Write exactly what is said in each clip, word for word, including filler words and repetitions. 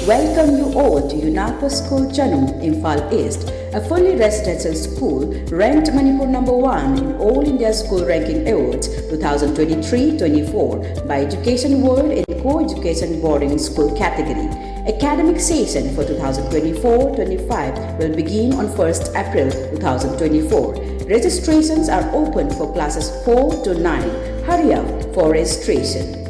Welcome you all to UNAPA School Chanung, Imphal East, a fully residential school ranked Manipur number one in All India School Ranking Awards two thousand twenty-three twenty-four by Education World in co-education boarding school category. Academic session for twenty twenty-four twenty-five will begin on first April two thousand twenty-four. Registrations are open for classes four to nine. Hurry up for registration.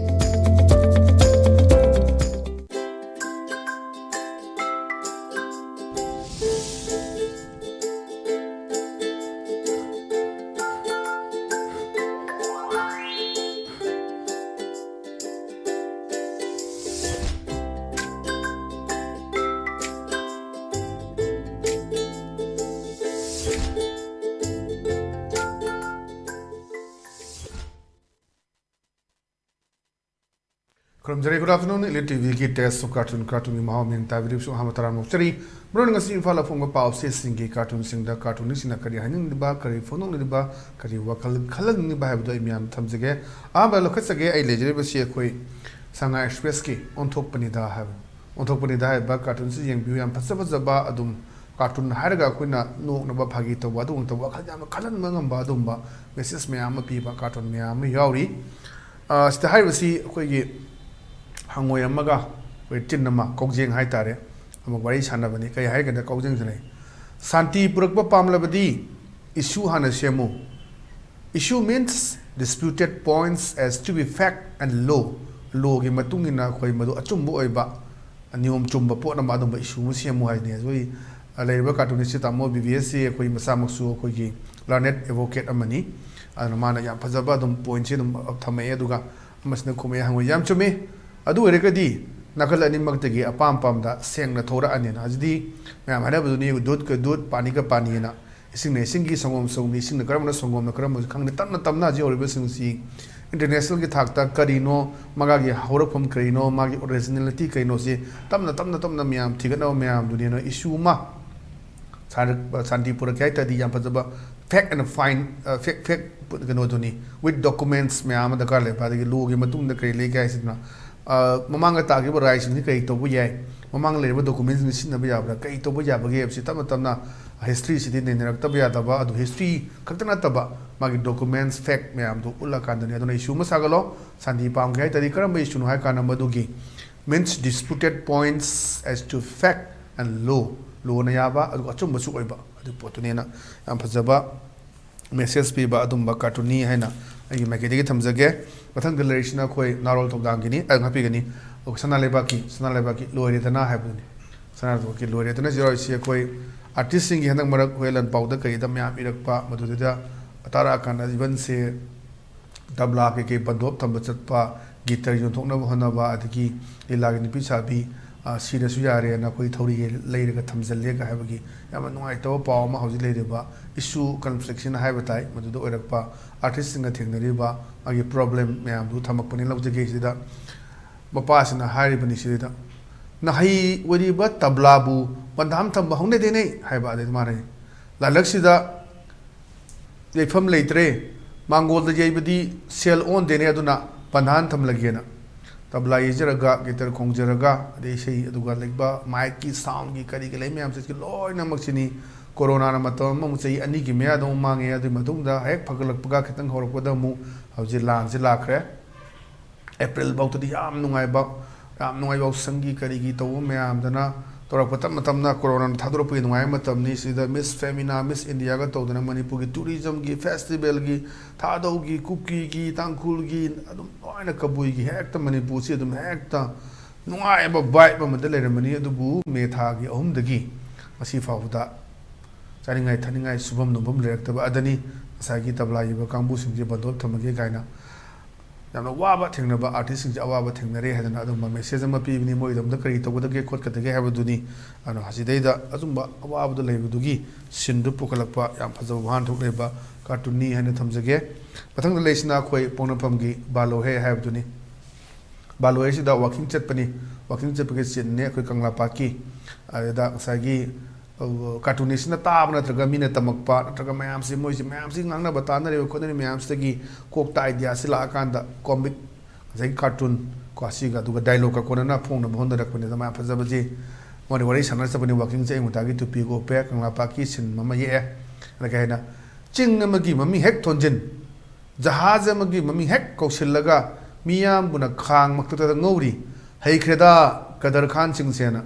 ꯈꯨꯔꯨꯝꯖꯔꯤ꯫ Good afternoon, Elite ꯇꯤꯚꯤꯒꯤ Taste of Cartoon, ꯀꯥꯔꯇꯨꯟꯒꯤ ꯃꯍꯥꯎ ꯃꯤꯡ ꯇꯥꯕꯤꯔꯤꯕꯁꯨ ꯑꯍꯥꯟꯕ ꯇꯔꯥꯝꯅ ꯑꯣꯛꯆꯔꯤ꯫ ꯃꯔꯨ ꯑꯣꯏꯅ ꯉꯁꯤ ꯏꯝꯐꯥꯜꯗ ꯐꯣꯡꯕ ꯄꯥꯎ ꯆꯦꯁꯤꯡꯒꯤ ꯀꯥꯔꯇꯨꯟꯁꯤꯡꯗ ꯀꯥꯔꯇꯨꯟꯅꯤꯁꯤꯡꯅ ꯀꯔꯤ ꯍꯥꯏꯅꯤꯡꯂꯤꯕ, ꯀꯔꯤ ꯐꯣꯡꯗꯣꯛꯅꯤꯡꯂꯤꯕ, ꯀꯔꯤ ꯋꯥꯈꯜ ꯈꯜꯍꯟꯅꯤꯡꯂꯤꯕ ꯍꯥꯏꯕꯗꯨ ꯑꯩ ꯃꯌꯥꯝꯗ ꯊꯝꯖꯒꯦ꯫ ꯑꯍꯥꯟꯕ ꯂꯧꯈꯠꯆꯒꯦ ꯑꯩ ꯂꯩꯖꯔꯤꯕꯁꯤ ꯑꯩꯈꯣꯏ ꯁꯉꯥꯏ ꯑꯦꯛꯁꯄ꯭ꯔꯦꯁꯀꯤ ꯑꯣꯟꯊꯣꯛꯄꯅꯤꯗ ꯍꯥꯏꯕ, ꯑꯣꯟꯊꯣꯛꯄꯅꯤꯗ ꯍꯥꯏꯕ ꯀꯥꯔꯇꯨꯟꯁꯤ ꯌꯦꯡꯕꯤꯌꯨ꯫ ꯌꯥꯝ ꯐꯖ ꯐꯖꯕ ꯑꯗꯨꯝ ꯀꯥꯔꯇꯨꯟ ꯍꯥꯏꯔꯒ ꯑꯩꯈꯣꯏꯅ ꯅꯣꯛꯅꯕ, ꯐꯥꯒꯤ ꯇꯧꯕ, ꯑꯗꯨꯒꯨꯝꯕ ꯋꯥꯈꯜ ꯌꯥꯝꯅ ꯈꯜꯍꯟꯕ ꯉꯝꯕ ꯑꯗꯨꯒꯨꯝꯕ ꯃꯦꯁꯦꯖ ꯃꯌꯥꯝ ꯑꯃ ꯄꯤꯕ ꯀꯥꯔꯇꯨꯟ ꯃꯌꯥꯝ ꯑꯃ ꯌꯥꯎꯔꯤ꯫ ꯑ, ꯁꯤꯗ ꯍꯥꯏꯔꯤꯕꯁꯤ ꯑꯩꯈꯣꯏꯒꯤ ꯍꯪꯉꯣꯏ ꯑꯃꯒ ꯑꯩꯈꯣꯏ ꯇꯤꯟ ꯑꯃ, ꯀꯧꯖꯦꯡ ꯍꯥꯏꯇꯥꯔꯦ, ꯑꯃ ꯋꯥꯔꯤ ꯁꯥꯟꯅꯕꯅꯤ꯫ ꯀꯩ ꯍꯥꯏꯒꯦꯗ ꯀꯧꯖꯦꯡꯁꯤꯅ, "ꯁꯥꯟꯇꯤ ꯄꯨꯔꯛꯄ ꯄꯥꯝꯂꯕꯗꯤ issue ꯍꯥꯟꯅ ꯁꯦꯝꯃꯨ꯫ Issue means disputed points as to be fact and law꯫ Lawꯒꯤ ꯃꯇꯨꯡ ꯏꯟꯅ ꯑꯩꯈꯣꯏ ꯃꯗꯨ ꯑꯆꯨꯝꯕ ꯑꯣꯏꯕ, ꯅꯤꯌꯣꯝ ꯆꯨꯝꯕ ꯄꯣꯠ ꯑꯃ, ꯑꯗꯨꯝꯕ issue ꯑꯃ ꯁꯦꯝꯃꯨ" ꯍꯥꯏꯗꯨꯅꯤ꯫ ꯑꯩꯈꯣꯏ ꯂꯩꯔꯤꯕ ꯀꯥꯔꯇꯨꯟꯅꯤꯁꯁꯤ ꯇꯥꯃꯣ ꯕꯤ ꯕꯤ ꯑꯦꯁꯁꯤ ꯑꯩꯈꯣꯏ ꯃꯁꯥꯃꯛꯁꯨ ꯑꯩꯈꯣꯏꯒꯤ learned advocate ꯑꯃꯅꯤ꯫ ꯑꯗꯨꯅ ꯃꯥꯅ ꯌꯥꯝ ꯐꯖꯕ ꯑꯗꯨꯝ ꯄꯣꯏꯟꯠꯁꯦ ꯑꯗꯨꯝ ꯊꯝꯃꯛꯑꯦ꯫ ꯑꯗꯨꯒ ꯑꯃꯁꯤꯅ ꯈꯨꯝꯃꯛꯑꯦ, ꯍꯪꯉꯣꯏ, "ꯌꯥꯝ ꯆꯨꯝꯃꯤ꯫ ꯑꯗꯨ ꯑꯣꯏꯔꯒꯗꯤ ꯅꯥꯀꯜ ꯑꯅꯤꯃꯛꯇꯒꯤ ꯑꯄꯥꯝ ꯄꯥꯝꯗ ꯁꯦꯡꯅ ꯊꯣꯔꯛꯑꯅꯤꯅ"꯫ ꯍꯧꯖꯤꯛꯇꯤ ꯃꯌꯥꯝ ꯍꯥꯏꯅꯕꯗꯨꯅꯤ, "ꯗꯨꯙ ꯀ ꯗꯨꯙ, ꯄꯥꯅꯤ ꯀ ꯄꯥꯅꯤꯅ"꯫ ꯏꯁꯤꯡꯅ ꯏꯁꯤꯡꯒꯤ, ꯁꯪꯒꯣꯝ ꯁꯪꯒꯣꯝꯅꯤ, ꯏꯁꯤꯡꯅ ꯀꯔꯝꯕꯅ ꯁꯪꯒꯣꯝꯅ ꯀꯔꯝꯕꯁꯨ ꯈꯪꯗꯦ꯫ ꯇꯞꯅ ꯇꯞꯅ ꯍꯧꯖꯤꯛ ꯍꯧꯔꯤꯕꯁꯤꯡꯁꯤ ꯏꯟꯇꯔꯅꯦꯁꯅꯦꯜꯒꯤ ꯊꯥꯛꯇ ꯀꯔꯤꯅꯣ, ꯃꯥꯒꯤ ꯍꯧꯔꯛꯐꯝ ꯀꯔꯤꯅꯣ, ꯃꯥꯒꯤ ꯑꯣꯔꯤꯖꯤꯅꯦꯂꯤꯇꯤ ꯀꯔꯤꯅꯣꯁꯤ ꯇꯞꯅ ꯇꯞꯅ ꯇꯞꯅ ꯃꯌꯥꯝ ꯊꯤꯒꯠꯅꯕ ꯃꯌꯥꯝꯗꯨꯅꯦꯅ ꯏꯁꯨ ꯑꯃ ꯁꯥꯟ-, ꯁꯥꯟꯇꯤ ꯄꯨꯔꯛꯀꯦ ꯍꯥꯏ ꯇꯥꯔꯗꯤ ꯌꯥꯝ ꯐꯖꯕ fact and fine, ꯑ, fact, fact ꯀꯩꯅꯣꯗꯨꯅꯤ, with documents ꯃꯌꯥꯝ ꯑꯃ ꯗꯔꯀꯥꯔ ꯂꯩꯕ, ꯑꯗꯒꯤ ꯂꯣꯒꯤ ꯃꯇꯨꯡꯗ ꯀꯔꯤ ꯂꯩꯒꯦ ꯍꯥꯏꯁꯤꯅ, ꯑ, ꯃꯃꯥꯡꯗ ꯇꯥꯈꯤꯕ ꯔꯥꯏꯁꯤꯡꯁꯤ ꯀꯔꯤ ꯇꯧꯕ ꯌꯥꯏ, ꯃꯃꯥꯡ ꯂꯩꯔꯤꯕ ꯗꯣꯀꯨꯃꯦꯟꯁꯤꯡ ꯁꯤꯖꯤꯟꯅꯕ ꯌꯥꯕ꯭ꯔꯥ, ꯀꯩ ꯇꯧꯕ ꯌꯥꯕꯒꯦ ꯍꯥꯏꯕꯁꯤ ꯇꯞꯅ ꯇꯞꯅ ꯍꯤꯁꯇ꯭ꯔꯤꯁꯤꯗꯤ ꯅꯩꯅꯔꯛꯇꯕ ꯌꯥꯗꯕ꯫ ꯑꯗꯨ ꯍꯤꯁꯇ꯭ꯔꯤ ꯈꯛꯇ ꯅꯠꯇꯕ ꯃꯥꯒꯤ ꯗꯣꯀꯨꯃꯦꯟꯁ, ꯐꯦꯛ ꯃꯌꯥꯝꯗꯨ ꯎꯠꯂꯀꯥꯟꯗꯅꯤ꯫ ꯑꯗꯨꯅ ꯏꯁꯨ ꯑꯃ ꯁꯥꯒꯠꯂꯣ, ꯁꯥꯟꯇꯤ ꯄꯥꯝꯒꯦ ꯍꯥꯏ ꯇꯥꯔꯗꯤ ꯀꯔꯝꯕ ꯏꯁꯨꯅꯣ ꯍꯥꯏ ꯀꯥꯟꯗ ꯃꯗꯨꯒꯤ means disputed points as to fact and law, ꯂꯣꯅ ꯌꯥꯕ ꯑꯗꯨꯒ ꯑꯆꯨꯝꯕꯁꯨ ꯑꯣꯏꯕ ꯑꯗꯨ ꯄꯣꯠꯇꯨꯅꯦꯅ ꯌꯥꯝ ꯐꯖꯕ ꯃꯦꯁꯦꯖ ꯄꯤꯕ ꯑꯗꯨꯝꯕ ꯀꯥꯔꯇꯨꯟꯅꯤ ꯍꯥꯏꯅ ꯑꯩꯒꯤ ꯃꯥꯏꯀꯩꯗꯒꯤ ꯊꯝꯖꯒꯦ꯫ ꯃꯊꯪꯗ ꯂꯩꯔꯤꯁꯤꯅ ꯑꯩꯈꯣꯏ ꯅꯥꯔꯣꯜ ꯊꯧꯗꯥꯡꯒꯤꯅꯤ, ꯑ, ꯉꯥꯛꯄꯤꯒꯅꯤ꯫ ꯑꯩꯈꯣꯏ ꯁꯅꯥ ꯂꯩꯕꯥꯛꯀꯤ, ꯁꯅꯥ ꯂꯩꯕꯥꯛꯀꯤ ꯂꯣꯏꯔꯦꯗꯅ ꯍꯥꯏꯕꯗꯨꯅꯤ꯫ ꯁꯅꯥ ꯂꯩꯕꯥꯛꯀꯤ ꯂꯣꯏꯔꯦꯗꯅ ꯖꯤꯔꯣ ꯏꯁꯤ ꯑꯩꯈꯣꯏ ꯑꯥꯔꯇꯤꯁꯁꯤꯡꯒꯤ ꯍꯟꯗꯛ ꯃꯔꯛ ꯑꯩꯈꯣꯏ ꯂꯟ ꯄꯥꯎꯗ ꯀꯩꯗ ꯃꯌꯥꯝ ꯏꯔꯛꯄ, ꯃꯗꯨꯗꯨꯗ ꯇꯥꯔꯛꯑꯀꯥꯟꯗ ꯏꯚꯟꯁꯦ ꯇꯕ꯭ꯂꯥ ꯀꯩꯀꯩ ꯕꯟꯗꯣꯞ ꯊꯝꯕ ꯆꯠꯄ, ꯒꯤꯇꯔ ꯌꯣꯟꯊꯣꯛꯅꯕ ꯍꯣꯠꯅꯕ, ꯑꯗꯒꯤ ꯂꯤꯂꯥꯒꯤ ꯅꯨꯄꯤ ꯁꯥꯕꯤ, ꯑ, ꯁꯤꯔꯁꯨ ꯌꯥꯔꯦꯅ ꯑꯩꯈꯣꯏ ꯊꯧꯔꯤ ꯂꯩꯔꯒ ꯊꯝꯖꯜꯂꯦꯒ ꯍꯥꯏꯕꯒꯤ ꯌꯥꯝꯅ ꯅꯨꯡꯉꯥꯏꯇꯕ ꯄꯥꯎ ꯑꯃ ꯍꯧꯖꯤꯛ ꯂꯩꯔꯤꯕ ꯏꯁꯨ ꯀꯟꯐ꯭ꯂꯤꯛꯁꯟ ꯍꯥꯏꯕ ꯇꯥꯏ, ꯃꯗꯨꯗ ꯑꯣꯏꯔꯛꯄ ꯑꯥꯔꯇꯤꯁꯁꯤꯡꯒ ꯊꯦꯡꯅꯔꯤꯕ ꯃꯥꯒꯤ ꯄ꯭ꯔꯣꯕ꯭ꯂꯦꯝ ꯃꯌꯥꯝꯗꯨ ꯊꯝꯃꯛꯄꯅꯤ꯫ ꯂꯧꯖꯒꯦ ꯁꯤꯗ ꯃꯄꯥꯁꯤꯅ ꯍꯥꯏꯔꯤꯕꯅꯤ ꯁꯤꯗ, "ꯅꯍꯩ ꯑꯣꯏꯔꯤꯕ ꯇꯕ꯭ꯂꯥꯕꯨ ꯕꯟꯙꯥꯝ ꯊꯝꯕ ꯍꯧꯅꯗꯦꯅꯦ" ꯍꯥꯏꯕ꯫ ꯑꯗꯩ ꯃꯥꯅ, "ꯂꯥꯏꯂꯛꯁꯤꯗ ꯌꯩꯐꯝ ꯂꯩꯇ꯭ꯔꯦ, ꯃꯥꯡꯒꯣꯜꯗ ꯌꯩꯕꯗꯤ ꯁꯦꯜ ꯑꯣꯟꯗꯦꯅꯦ, ꯑꯗꯨꯅ ꯕꯟꯙꯥꯟ ꯊꯝꯂꯒꯦꯅ ꯇꯕ꯭ꯂꯥ ꯌꯩꯖꯔꯒ, ꯒꯤꯇꯔ ꯈꯣꯡꯖꯔꯒ, ꯑꯗꯩ ꯏꯁꯩ ꯑꯗꯨꯒ ꯂꯩꯕ ꯃꯥꯏꯛꯀꯤ ꯁꯥꯎꯟꯒꯤ ꯀꯔꯤꯒꯤ ꯂꯩ ꯃꯌꯥꯝꯁꯦ ꯂꯣꯏꯅꯃꯛꯁꯤꯅꯤ ꯀꯣꯔꯣꯅꯥꯅ ꯃꯇꯝ ꯑꯃꯃꯨꯛ ꯆꯍꯤ ꯑꯅꯤꯒꯤ ꯃꯌꯥꯗ ꯑꯃꯨꯛ ꯃꯥꯡꯉꯦ꯫ ꯑꯗꯨꯒꯤ ꯃꯇꯨꯡꯗ ꯍꯦꯛ ꯐꯒꯠꯂꯛꯄꯒ ꯈꯤꯇꯪ ꯍꯧꯔꯛꯄꯗ ꯑꯃꯨꯛ ꯍꯧꯖꯤꯛ ꯂꯥꯟꯁꯦ ꯂꯥꯛꯈ꯭ꯔꯦ꯫ ꯑꯦꯄ꯭ꯔꯤꯜ ꯐꯥꯎꯗꯗꯤ ꯌꯥꯝ ꯅꯨꯡꯉꯥꯏꯕ, ꯌꯥꯝ ꯅꯨꯡꯉꯥꯏꯕ ꯌꯥꯎꯁꯪꯒꯤ ꯀꯔꯤꯒꯤ ꯇꯧꯕ ꯃꯌꯥꯝꯗꯅ ꯇꯧꯔꯛꯄ ꯇꯞꯅ ꯇꯞꯅ ꯀꯣꯔꯣꯅꯥꯅ ꯊꯥꯗꯣꯔꯛꯄꯒꯤ ꯅꯨꯡꯉꯥꯏꯕ ꯃꯇꯝꯅꯤ꯫ ꯁꯤꯗ ꯃꯤꯁ ꯐꯦꯃꯤꯅꯥ, ꯃꯤꯁ ꯏꯟꯗꯤꯌꯥꯒ ꯇꯧꯗꯅ ꯃꯅꯤꯄꯨꯔꯒꯤ ꯇꯨꯔꯤꯖꯝꯒꯤ, ꯐꯦꯁꯇꯤꯚꯦꯜꯒꯤ, ꯊꯥꯗꯧꯒꯤ, ꯀꯨꯀꯤꯒꯤ, ꯇꯥꯡꯈꯨꯜꯒꯤ, ꯑꯗꯨꯝ ꯂꯣꯏꯅ ꯀꯕꯨꯏꯒꯤ ꯍꯦꯛꯇ ꯃꯅꯤꯄꯨꯔꯁꯤ ꯑꯗꯨꯝ ꯍꯦꯛꯇ ꯅꯨꯡꯉꯥꯏꯕ ꯚꯥꯏꯕ ꯑꯃꯗ ꯂꯩꯔꯝꯃꯅꯤ꯫ ꯑꯗꯨꯕꯨ ꯃꯦ ꯊꯥꯒꯤ ꯑꯍꯨꯝꯗꯒꯤ ꯉꯁꯤ ꯐꯥꯎꯕꯗ ꯆꯥꯅꯤꯡꯉꯥꯏ ꯊꯛꯅꯤꯡꯉꯥꯏ ꯁꯨꯐꯝ ꯅꯣꯝꯐꯝ ꯂꯩꯔꯛꯇꯕ ꯑꯗꯅꯤ ꯉꯁꯥꯏꯒꯤ ꯇꯕ꯭ꯂꯥ ꯌꯩꯕ ꯀꯥꯡꯕꯨꯁꯤꯡꯁꯦ ꯕꯟꯗꯣꯞ ꯊꯝꯃꯒꯦ ꯀꯥꯏꯅ ꯌꯥꯝꯅ ꯋꯥꯕ ꯊꯦꯡꯅꯕ ꯑꯥꯔꯇꯤꯁꯁꯤꯡꯁꯦ ꯑꯋꯥꯕ ꯊꯦꯡꯅꯔꯦ ꯍꯥꯏꯗꯅ ꯑꯗꯨꯝꯕ ꯃꯦꯁꯦꯖ ꯑꯃ ꯄꯤꯕꯅꯤ꯫ ꯃꯣꯏꯒꯤꯗꯃꯛꯇ ꯀꯔꯤ ꯇꯧꯒꯗꯒꯦ ꯈꯣꯠꯀꯗꯒꯦ ꯍꯥꯏꯕꯗꯨꯅꯤ꯫ ꯑꯗꯣ ꯍꯧꯖꯤꯛꯗꯩꯗ ꯑꯆꯨꯝꯕ ꯑꯋꯥꯕꯗ ꯂꯩꯕꯗꯨꯒꯤ ꯁꯤꯟꯗꯨ ꯄꯨꯈꯠꯂꯛꯄ ꯌꯥꯝ ꯐꯖꯕ ꯋꯥꯍꯟꯊꯣꯛ ꯂꯩꯕ ꯀꯥꯔꯇꯨꯟꯅꯤ ꯍꯥꯏꯅ ꯊꯝꯖꯒꯦ꯫ ꯃꯊꯪꯗ ꯂꯩꯁꯤꯅ ꯑꯩꯈꯣꯏ ꯄꯣꯛꯅꯐꯝꯒꯤ ꯕꯥꯂꯣꯍꯦ ꯍꯥꯏꯕꯗꯨꯅꯤ꯫ ꯕꯥꯂꯣꯍꯦꯁꯤꯗ ꯋꯥꯀꯤꯡ ꯆꯠꯄꯅꯤ꯫ ꯋꯥꯀꯤꯡ ꯆꯠꯄꯒꯤ ꯁꯤꯟꯅꯤ ꯑꯩꯈꯣꯏ ꯀꯪꯂꯥ ꯄꯥꯠꯀꯤ꯫ ꯑꯗꯨꯗ ꯉꯁꯥꯏꯒꯤ, ꯑ, ꯀꯥꯔꯇꯨꯟꯅꯤꯁꯤꯅ ꯇꯥꯕ ꯅꯠꯇ꯭ꯔꯒ ꯃꯤꯅ ꯇꯝꯃꯛꯄ ꯅꯠꯇ꯭ꯔꯒ ꯃꯌꯥꯝꯁꯤ, ꯃꯣꯏꯁꯤ ꯃꯌꯥꯝꯁꯤ ꯉꯥꯡꯅꯕ ꯇꯥꯟꯅꯔꯤꯕ ꯈꯣꯠꯅꯔꯤꯕ ꯃꯌꯥꯝꯁꯤꯗꯒꯤ ꯀꯣꯛꯇ ꯑꯥꯏꯗꯤꯌꯥꯁꯤ ꯂꯥꯛꯑꯀꯥꯟꯗ ꯀꯣꯃꯤꯛ, ꯉꯁꯥꯏꯒꯤ ꯀꯥꯔꯇꯨꯟ, ꯀꯣ, ꯑꯁꯤꯒ ꯑꯗꯨꯒ ꯗꯥꯏꯂꯣꯛꯀ ꯀꯣꯟꯅꯅ ꯐꯣꯡꯅꯕ ꯍꯣꯠꯅꯔꯛꯄꯅꯤꯗ, ꯃꯌꯥꯝ ꯐꯖꯕꯁꯤ꯫ ꯃꯣꯏꯅ ꯋꯥꯔꯤ ꯁꯥꯟꯅꯔꯛꯆꯕꯅꯤ, ꯋꯥꯀꯤꯡꯁꯦ ꯑꯌꯨꯛ ꯉꯟꯇꯥꯒꯤ ꯇꯨꯄꯤ ꯎꯞꯄꯦ, ꯀꯪꯂꯥ ꯄꯥꯠꯀꯤ ꯁꯤꯟ ꯑꯃ ꯌꯦꯛꯑꯦ꯫ ꯑꯗ ꯀꯩ ꯍꯥꯏꯅ, ꯆꯤꯡ ꯑꯃꯒꯤ ꯃꯃꯤꯡ ꯍꯦꯛ ꯊꯣꯟꯖꯤꯟ, ꯖꯍꯥꯖ ꯑꯃꯒꯤ ꯃꯃꯤꯡ ꯍꯦꯛ ꯀꯧꯁꯤꯜꯂꯒ, ꯃꯤꯌꯥꯝꯕꯨꯅ ꯈꯥꯡ ꯃꯊꯛꯇꯗ ꯉꯧꯔꯤ, ꯍꯩꯈ꯭ꯔꯦꯗ ꯀꯗꯔ ꯈꯥꯟꯁꯤꯡꯁꯦꯅ꯫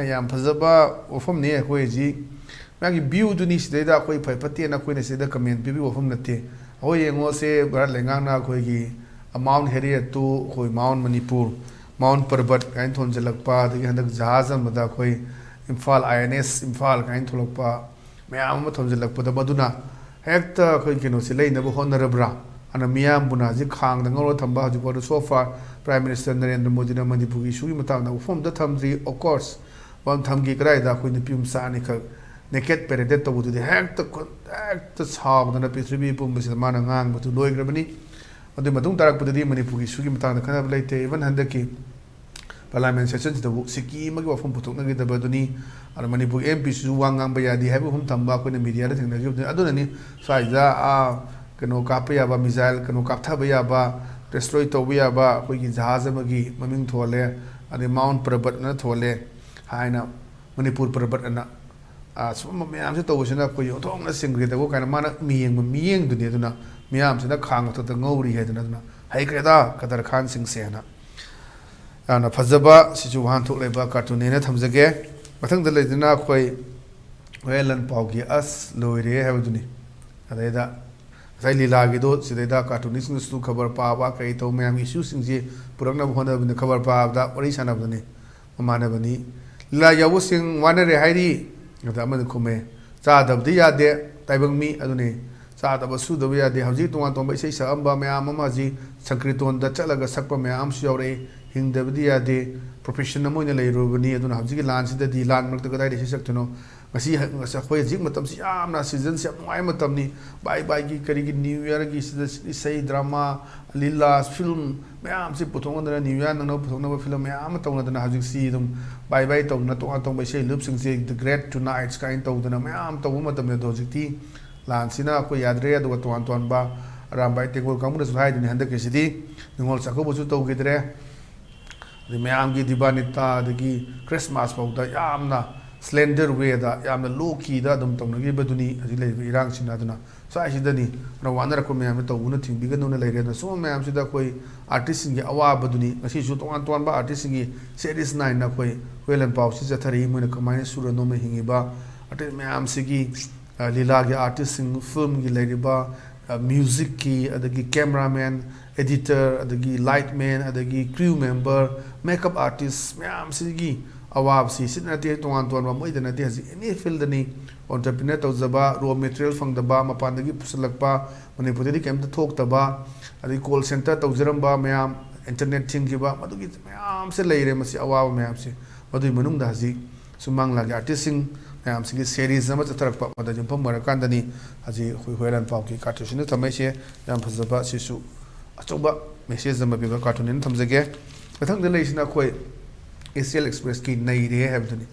ꯌꯥꯝ ꯐꯖꯕ ꯋꯥꯐꯝꯅꯤ ꯑꯩꯈꯣꯏ ꯍꯧꯖꯤꯛ꯫ ꯃꯥꯒꯤ ꯚ꯭ꯌꯨꯗꯨꯅꯤ ꯁꯤꯗꯩꯗ ꯑꯩꯈꯣꯏ ꯐꯩ ꯐꯠꯇꯦꯅ ꯑꯩꯈꯣꯏꯅ ꯁꯤꯗ ꯀꯃꯦꯟ ꯄꯤꯕꯤꯕ ꯋꯥꯐꯝ ꯅꯠꯇꯦ꯫ ꯑꯩꯈꯣꯏ ꯌꯦꯡꯉꯣꯁꯦ, ꯚꯥꯔꯠ ꯂꯩꯉꯥꯛꯅ ꯑꯩꯈꯣꯏꯒꯤ ꯃꯥꯎꯟ ꯍꯦꯔꯤꯌꯦꯠꯇꯨ, ꯑꯩꯈꯣꯏ ꯃꯥꯎꯟ ꯃꯅꯤꯄꯨꯔ, ꯃꯥꯎꯟ ꯄꯔꯕꯠ ꯀꯥꯏꯅ ꯊꯣꯟꯖꯤꯜꯂꯛꯄ, ꯑꯗꯒꯤ ꯍꯟꯗꯛ ꯖꯍꯥꯖ ꯑꯃꯗ ꯑꯩꯈꯣꯏ ꯏꯝꯐꯥꯜ, ꯑꯥꯏ ꯑꯦꯟ ꯑꯦꯁ ꯏꯝꯐꯥꯜ ꯀꯥꯏꯅ ꯊꯣꯛꯂꯛꯄ ꯃꯌꯥꯝ ꯑꯃ ꯊꯣꯟꯖꯤꯜꯂꯛꯄꯗ, ꯃꯗꯨꯅ ꯍꯦꯛꯇ ꯑꯩꯈꯣꯏ ꯀꯩꯅꯣꯁꯦ ꯂꯩꯅꯕ ꯍꯣꯠꯅꯔꯕ꯭ꯔꯥ? ꯑꯗꯨꯅ ꯃꯤꯌꯥꯝꯕꯨꯅ ꯍꯧꯖꯤꯛ ꯈꯥꯡꯗ ꯉꯧꯔ ꯊꯝꯕ, ꯍꯧꯖꯤꯛ ꯐꯥꯎꯗ so far Prime Minister Narendra ꯃꯣꯗꯤꯅ ꯃꯅꯤꯄꯨꯔꯒꯤ ꯏꯁꯨꯒꯤ ꯃꯇꯥꯡꯗ ꯋꯥꯐꯝ ꯑꯝꯇ ꯊꯝꯗ꯭ꯔꯤ꯫ Of course, ꯋꯥꯐꯝ ꯊꯝꯒꯦ ꯀꯗꯥꯏꯗ? ꯑꯩꯈꯣꯏ ꯅꯨꯄꯤ ꯃꯆꯥ ꯑꯅꯤꯈꯛ ꯅꯦꯀꯦꯠ ꯄꯦꯔꯦꯗꯦꯠ ꯇꯧꯕꯗꯨꯗꯤ ꯍꯦꯛꯇ ꯈꯨ-, ꯍꯦꯛꯇ ꯁꯥꯎꯗꯅ ꯄ꯭ꯔꯤꯊꯤꯕꯤ ꯄꯨꯝꯕꯁꯤꯗ ꯃꯥꯅ ꯉꯥꯡꯕꯗꯨ ꯂꯣꯏꯈ꯭ꯔꯕꯅꯤ꯫ ꯑꯗꯨꯒꯤ ꯃꯇꯨꯡ ꯇꯥꯔꯛꯄꯗꯗꯤ ꯃꯅꯤꯄꯨꯔꯒꯤ ꯏꯁꯨꯒꯤ ꯃꯇꯥꯡꯗ ꯈꯟꯅꯕ ꯂꯩꯇꯦ꯫ Even ꯍꯟꯗꯛꯀꯤ ꯄꯥꯔꯂꯥꯃꯦꯟ ꯁꯦꯁꯟꯁꯤꯗꯕꯨ ꯁꯤꯀꯤ ꯑꯃꯒꯤ ꯋꯥꯐꯝ ꯄꯨꯊꯣꯛꯅꯈꯤꯗꯕ ꯑꯗꯨꯅꯤ꯫ ꯑꯗ ꯃꯅꯤꯄꯨꯔꯒꯤ ꯑꯦꯝ ꯄꯤꯁꯤꯁꯨ ꯋꯥ ꯉꯥꯡꯕ ꯌꯥꯗꯦ ꯍꯥꯏꯕ ꯋꯥꯐꯝ ꯊꯝꯕ ꯑꯩꯈꯣꯏꯅ ꯃꯤꯗꯤꯌꯥꯗ ꯊꯦꯡꯅꯈꯤꯕꯗꯨꯅꯤ꯫ ꯑꯗꯨꯅꯅꯤ ꯁ꯭ꯋꯥꯏꯗ, ꯑꯥ, ꯀꯩꯅꯣ ꯀꯥꯞꯄ ꯌꯥꯕ, ꯃꯤꯖꯥꯏꯜ ꯀꯩꯅꯣ ꯀꯥꯞꯊꯕ ꯌꯥꯕ, ꯗꯦꯁꯇ꯭ꯔꯣꯏ ꯇꯧꯕ ꯌꯥꯕ ꯑꯩꯈꯣꯏꯒꯤ ꯖꯍꯥꯖ ꯑꯃꯒꯤ ꯃꯃꯤꯡ ꯊꯣꯜꯂꯦ, ꯑꯗꯩ ꯃꯥꯎꯟ ꯄꯔꯕꯠꯅ ꯊꯣꯜꯂꯦ ꯍꯥꯏꯅ, ꯃꯅꯤꯄꯨꯔ ꯄꯔꯕꯠ ꯑꯅ, ꯑꯥ, ꯁꯨꯝꯕ ꯃꯌꯥꯝꯁꯦ ꯇꯧꯕꯁꯤꯅ ꯑꯩꯈꯣꯏ ꯑꯣꯟꯊꯣꯛꯅ ꯆꯤꯡꯈ꯭ꯔꯦꯗꯕꯨ ꯀꯥꯏꯅ ꯃꯥꯅ ꯃꯤꯌꯦꯡꯕ ꯃꯤꯌꯦꯡꯗꯨꯅꯤ꯫ ꯑꯗꯨꯅ ꯃꯤꯌꯥꯝꯁꯤꯅ ꯈꯥꯡ ꯃꯊꯛꯇ ꯉꯧꯔꯤ ꯍꯥꯏꯗꯅ, ꯑꯗꯨꯅ ꯍꯩꯈ꯭ꯔꯦꯗ ꯀꯗꯔ ꯈꯥꯟꯁꯤꯡꯁꯦꯅ꯫ ꯌꯥꯝꯅ ꯐꯖꯕ, ꯁꯤꯁꯨ ꯋꯥꯍꯟꯊꯣꯛ ꯂꯩꯕ ꯀꯥꯔꯇꯨꯟꯅꯦꯅ ꯊꯝꯖꯒꯦ꯫ ꯃꯊꯪꯗ ꯂꯩꯗꯨꯅ ꯑꯩꯈꯣꯏ ꯍꯣꯔꯦꯟ ꯂꯟ ꯄꯥꯎꯒꯤ ꯑꯁ ꯂꯣꯏꯔꯦ ꯍꯥꯏꯕꯗꯨꯅꯤ꯫ ꯑꯗꯩꯗ ꯉꯁꯥꯏ ꯂꯤꯂꯥꯒꯤꯗꯣ, ꯁꯤꯗꯩꯗ ꯀꯥꯔꯇꯨꯅꯤꯁꯁꯤꯡꯅꯁꯨ ꯈꯕꯔ ꯄꯥꯕ, ꯀꯔꯤ ꯇꯧꯕ, ꯃꯌꯥꯝꯒꯤ ꯏꯁꯨꯁꯤꯡꯁꯤ ꯄꯨꯔꯛꯅꯕ ꯍꯣꯠꯅꯕꯅꯤ, ꯈꯕꯔ ꯄꯥꯕꯗ ꯋꯥꯔꯤ ꯁꯥꯟꯅꯕꯗꯨꯅꯤ꯫ ꯃꯃꯥꯟꯅꯕꯅꯤ꯫ ꯂꯤꯂꯥ ꯌꯥꯎꯕꯁꯤꯡ ꯋꯥꯅꯔꯦ ꯍꯥꯏꯔꯤ꯫ ꯑꯗ ꯑꯃꯅ ꯈꯨꯝꯃꯦ, "ꯆꯥꯗꯕꯗꯤ ꯌꯥꯗꯦ, ꯇꯥꯏꯕꯪ ꯃꯤ ꯑꯗꯨꯅꯤ꯫ ꯆꯥꯗꯕ ꯁꯨꯗꯕ ꯌꯥꯗꯦ꯫" ꯍꯧꯖꯤꯛ ꯇꯣꯉꯥꯟ ꯇꯣꯉꯥꯟꯕ ꯏꯁꯩ ꯁꯛꯑꯝꯕ ꯃꯌꯥꯝ ꯑꯃ ꯍꯧꯖꯤꯛ ꯁꯪꯀ꯭ꯔꯤꯇꯣꯟꯗ ꯆꯠꯂꯒ ꯁꯛꯄ ꯃꯌꯥꯝ ꯑꯃꯁꯨ ꯌꯥꯎꯔꯛꯏ꯫ ꯍꯤꯡꯗꯕꯗꯤ ꯌꯥꯗꯦ, ꯄ꯭ꯔꯣꯐꯦꯁꯟ ꯑꯃ ꯑꯣꯏꯅ ꯂꯩꯔꯨꯔꯕꯅꯤ꯫ ꯑꯗꯨꯅ ꯍꯧꯖꯤꯛꯀꯤ ꯂꯥꯟꯁꯤꯗꯗꯤ ꯂꯥꯟ ꯃꯔꯛꯇ ꯀꯗꯥꯏꯗ ꯏꯁꯩ ꯁꯛꯇꯣꯏꯅꯣ? ꯉꯁꯤ, ꯉꯁꯤ ꯑꯩꯈꯣꯏ ꯍꯧꯖꯤꯛ ꯃꯇꯝꯁꯤ ꯌꯥꯝꯅ, ꯁꯤꯖꯟꯁꯤ ꯌꯥꯝ ꯅꯨꯡꯉꯥꯏꯕ ꯃꯇꯝꯅꯤ꯫ ꯕꯥꯏ ꯕꯥꯏꯒꯤ ꯀꯔꯤꯒꯤ ꯅ꯭ꯌꯨ ꯏꯌꯔꯒꯤ ꯁꯤꯗ ꯏꯁꯩ, ꯗ꯭ꯔꯃꯥ, ꯂꯤꯂꯥ, ꯐꯤꯂꯝ ꯃꯌꯥꯝꯁꯤ ꯄꯨꯊꯣꯛꯅꯗꯅ, ꯅ꯭ꯌꯨ ꯏꯌꯔ ꯅꯪꯅꯕ ꯄꯨꯊꯣꯛꯅꯕ ꯐꯤꯂꯝ ꯃꯌꯥꯝ ꯑꯃ ꯇꯧꯅꯗꯅ, ꯍꯧꯖꯤꯛꯁꯤ ꯑꯗꯨꯝ ꯕꯥꯏ ꯕꯥꯏ ꯇꯧꯗꯅ, ꯇꯣꯉꯥꯟ ꯇꯣꯉꯥꯟꯕ ꯏꯁꯩ ꯂꯨꯞꯁꯤꯡꯁꯦ The Great Tonights ꯀꯥꯏꯅ ꯇꯧꯗꯅ ꯃꯌꯥꯝ ꯇꯧꯕ ꯃꯇꯝꯅꯤ꯫ ꯑꯗꯣ ꯍꯧꯖꯤꯛꯇꯤ ꯂꯥꯟꯁꯤꯅ ꯑꯩꯈꯣꯏ ꯌꯥꯗ꯭ꯔꯦ꯫ ꯑꯗꯨꯒ ꯇꯣꯉꯥꯟ ꯇꯣꯉꯥꯟꯕ ꯑꯔꯥꯝꯕꯥꯏ ꯇꯦꯡꯒꯣꯜ ꯀꯥꯡꯕꯨꯅꯁꯨ ꯍꯥꯏꯗꯨꯅꯤ, ꯍꯟꯗꯛꯀꯤꯁꯤꯗꯤ ꯅꯤꯉꯣꯜ ꯆꯥꯛꯀꯧꯕꯁꯨ ꯇꯧꯈꯤꯗ꯭ꯔꯦ, ꯑꯗꯩ ꯃꯌꯥꯝꯒꯤ ꯗꯤꯕꯥꯅꯤꯇꯥ ꯑꯗꯒꯤ ꯈ꯭ꯔꯤꯁꯃꯥꯁ ꯐꯥꯎꯗ ꯌꯥꯝꯅ slender way ꯗ, ꯌꯥꯝꯅ low key ꯗ ꯑꯗꯨꯝ ꯇꯧꯅꯈꯤꯕꯗꯨꯅꯤ ꯍꯧꯖꯤꯛ ꯂꯩꯔꯤꯕ ꯏꯔꯥꯡꯁꯤꯅ꯫ ꯑꯗꯨꯅ ꯁ꯭ꯋꯥꯏꯁꯤꯗꯅꯤ ꯑꯗꯨꯅ ꯋꯥꯅꯔꯛꯄ ꯃꯌꯥꯝꯁꯦ ꯇꯧꯕꯅ ꯊꯤꯡꯕꯤꯒꯅꯨꯅ ꯂꯩꯔꯦ꯫ ꯑꯗꯨꯅ ꯁꯨꯝꯕ ꯃꯌꯥꯝꯁꯤꯗ ꯑꯩꯈꯣꯏ artist ꯁꯤꯡꯒꯤ ꯑꯋꯥꯕꯗꯨꯅꯤ꯫ ꯉꯁꯤꯁꯨ ꯇꯣꯉꯥꯟ ꯇꯣꯉꯥꯟꯕ artist ꯁꯤꯡꯒꯤ series nine ꯅ ꯑꯩꯈꯣꯏ ꯍꯨꯌꯦꯟ ꯂꯥꯟꯄꯥꯎꯁꯤ ꯆꯠꯊꯔꯛꯏ꯫ ꯃꯣꯏꯅ ꯀꯃꯥꯏꯅ ꯁꯨꯔ ꯅꯣꯝꯅ ꯍꯤꯡꯉꯤꯕ, artist ꯃꯌꯥꯝꯁꯤꯒꯤ, ꯑ, ꯂꯤꯂꯥꯒꯤ artist ꯁꯤꯡ, film ꯒꯤ ꯂꯩꯔꯤꯕ, ꯑ, music ꯀꯤ, ꯑꯗꯒꯤ cameraman, editor, ꯑꯗꯒꯤ light man, ꯑꯗꯒꯤ crew member, makeup artist ꯃꯌꯥꯝꯁꯤꯒꯤ ꯑꯋꯥꯕꯁꯤ ꯁꯤꯗ ꯅꯠꯇꯦ, ꯇꯣꯉꯥꯟ ꯇꯣꯉꯥꯟꯕ ꯃꯣꯏꯗ ꯅꯠꯇꯦ, ꯍꯧꯖꯤꯛ any field ꯅꯤ꯫ Entrepreneur ꯇꯧꯖꯕ, raw material ꯐꯪꯗꯕ, ꯃꯄꯥꯟꯗꯒꯤ ꯄꯨꯁꯤꯜꯂꯛꯄ, ꯃꯅꯤꯄꯨꯔꯗꯗꯤ ꯀꯩꯝꯇ ꯊꯣꯛꯇꯕ, ꯑꯗꯩ call center ꯇꯧꯖꯔꯝꯕ ꯃꯌꯥꯝ, internet ꯊꯤꯡꯈꯤꯕ, ꯃꯗꯨꯒꯤ ꯃꯌꯥꯝꯁꯦ ꯂꯩꯔꯦ꯫ ꯃꯁꯤ ꯑꯋꯥꯕ ꯃꯌꯥꯝꯁꯦ, ꯃꯗꯨꯒꯤ ꯃꯅꯨꯡꯗ ꯍꯧꯖꯤꯛ ꯁꯨꯃꯥꯡ ꯂꯤꯂꯥꯒꯤ artist ꯁꯤꯡ ꯃꯌꯥꯝꯁꯤꯒꯤ series ꯑꯃ ꯆꯠꯊꯔꯛꯄ, ꯃꯗ ꯌꯨꯝꯐꯝ ꯑꯣꯏꯔꯀꯥꯟꯗꯅꯤ ꯍꯧꯖꯤꯛ ꯑꯩꯈꯣꯏ ꯍꯨꯌꯦꯟ ꯂꯥꯟꯄꯥꯎꯒꯤ cartoon ꯁꯤꯅ ꯊꯝꯃꯛꯏꯁꯦ꯫ ꯌꯥꯝ ꯐꯖꯕ, ꯁꯤꯁꯨ ꯑꯆꯧꯕ message ꯑꯃ ꯄꯤꯕ cartoon ꯅꯤꯅ ꯊꯝꯖꯒꯦ꯫ ꯃꯊꯪꯗ ꯂꯩꯔꯤꯁꯤꯅ ꯑꯩꯈꯣꯏ Asian Express ꯀꯤ ꯅꯩꯔꯦ ꯍꯥꯏꯕꯗꯨꯅꯤ꯫